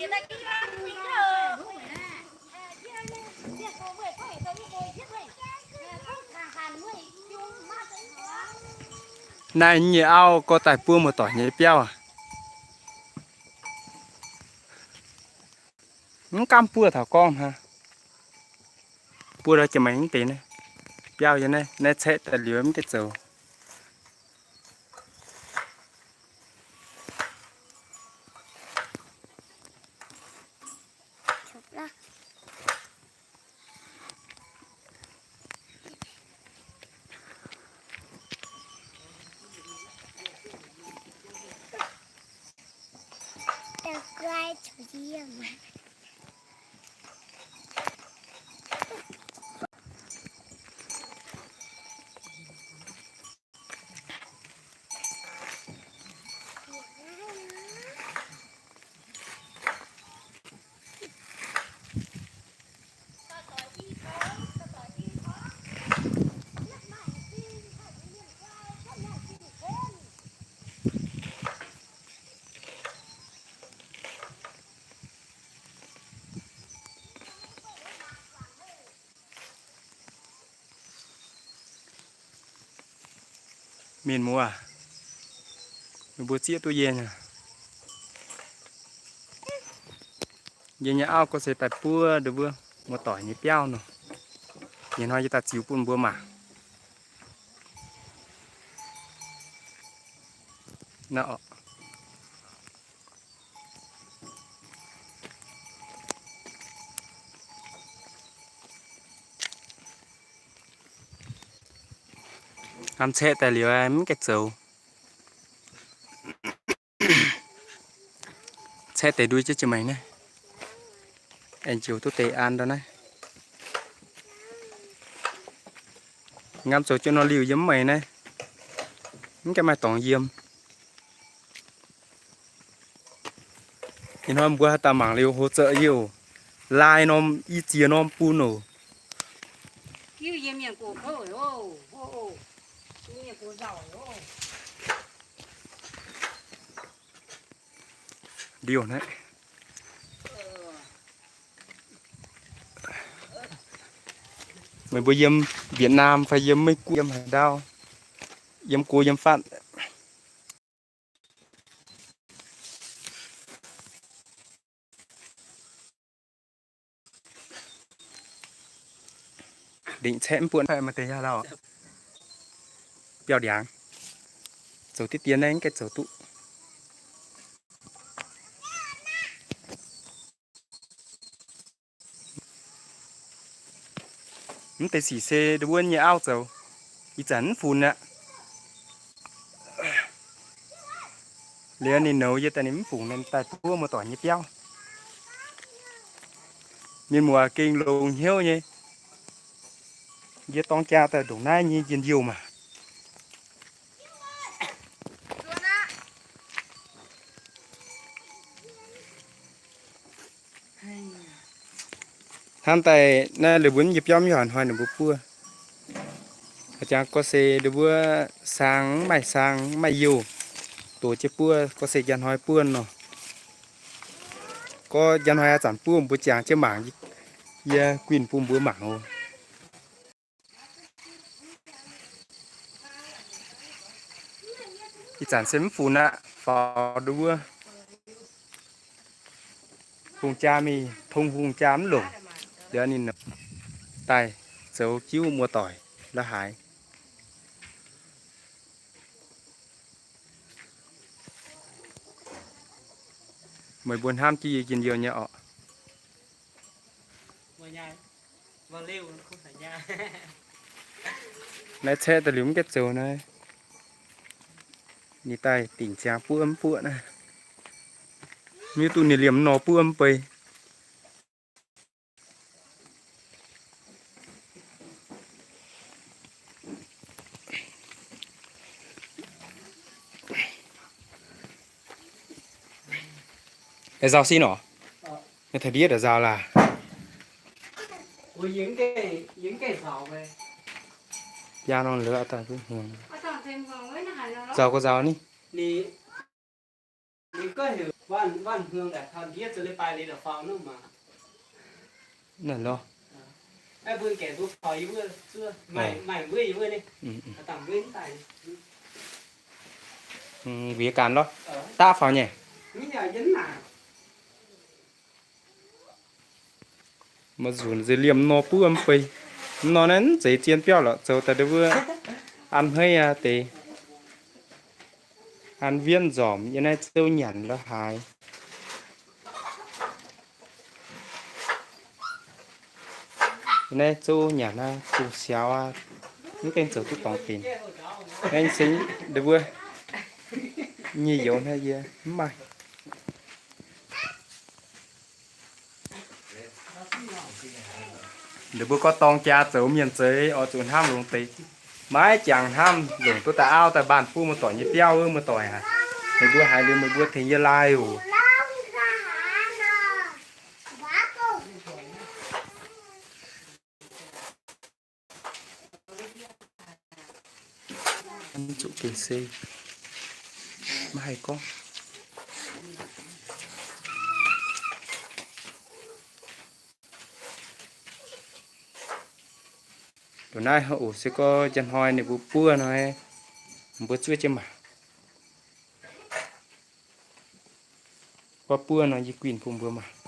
Naaiv nyei auv gorngv daaih buov muoz-doic nyei biauv aqv. Mv gaamv buov taux gorngv hnangv. Buov ndau jiex maengx mv deix naaiv. Biauv yiem naaiv, naaiv caeqv daaih liuz mv gaengh zoux. Mienh muoz, meih mbuo zieqv duqv yie nyei. Yie nyei auv gorngv se daaih buov ndau wuov muoz-doic nyei biauv nor. Yie hnoi yie daaih ziux bun mbuo mangc. Naaiv orqc. Hnamv caeqv daaih liuz mv gaengh zoux. Caeqv deix ndui jienv jiex maengx naaiv. Aengx njoux duqv deix an ndau naaiv. Ngamv zoux jienv nor liuz yiem mv maengx naaiv, mv gaengh maaih dorngx yiem. Ih hnoi mbuo haaix dauh mangc liuz hlo zaqc yie oc. Lai norm i ziex norm bun oc. Ndiouh naaiv. Meih mbuo yiem Việt Nam fai yiem Meiv Guoqv, yiem haaix ndau, yiem go yiem fatv. Lingc caeqv mv buonv fai maaih deix yaac lauh. Biauv ndiangx. Zoux diqv dien naaiv mv gaengh zoux duqv. Mv deix sic se ndau wuov nyei auv zoux. Ih zanc mv funx aqv. Liuz ninh nouz yie daaih ninh mv fungc, ninh daaih buov muoz-doic nyei biauv. Mienh muoz gengh longx hnyouv nyei. Yie dorng jaa daaih ndongc naaiv nyei njien-youh maah. Hnamv daaih naaiv la'buonc yie biauv mv haaix hnoi ninh mbuo buov. Jangx gorngv se ndau wuov saang mv maaih saang mv maaih youh, dox jienv buov, gorngv se njang hnoi buov nor. Gorngv njang hnoi ih zanc buov mbuo jangx jienv mangc, yie guinh bun mbuo mangc oc. Ih zanc se mv funx aqv, faaux ndau wuov hungh jaa mingh tong hungh jaa mv longc. Liuz ninh daaih zoux jiuv muoz-doic la'haaix. Meih mbuo hnamv jienv yie njien-youh nyei orqc. Naaiv caeqv daaih liuz mv gaengh zoux naaiv. Ninh daaih dingc ziangx buov mv buoqv naaiv. Mv hiuv duqv ninh liemh nor buov mv bei. Nzauh sin orqc? Nzauh ndiev nzauh laac. Jaa nor lorqc, nzauh gorx nzauh ni. Ninh gorngv heuc万,万Hương daaih taux ndiev zoux leiz-baaix liuz daaih faaux nor maah. Naaiv lorh. Mbuo ganh lorh. Daqv faaux nyei. Maaih nzunc nziex liemh nor buov mv bei. Nor naaiv mv zeiz zien biauv lorqc, zoux daaih ndau wuov an hmeiv aqv deix. An wienv nzormc yiem naaiv zouv nyanc la'haaix. Naaiv zouv nyanc aqv, zouv siaaux aqv, mv gaengh zoux duqv dorngx dinc. Aengx se ndau wuov nyei youz hnangv yie mv maaih. Ninh mbuo gorngv dorng jaa zoux mienh zeiz oix zuqc hnamv longx deix. Maiv jangx hnamv longc duqv daaih auv daaih mbaanh buv muoz-doic nyei biauv wuov muoz-doic aac. Meih mbuo haiz liuz meih mbuo tengx yie laai oc. Zuqc gengh se maiv haih gorngv. Ndongc naaiv oc, se gorngv njang hnoi ninh mbuo buov hnoi, mbuo zuov jienv maah. Gorngv buov nor yie guinh bun mbuo maah.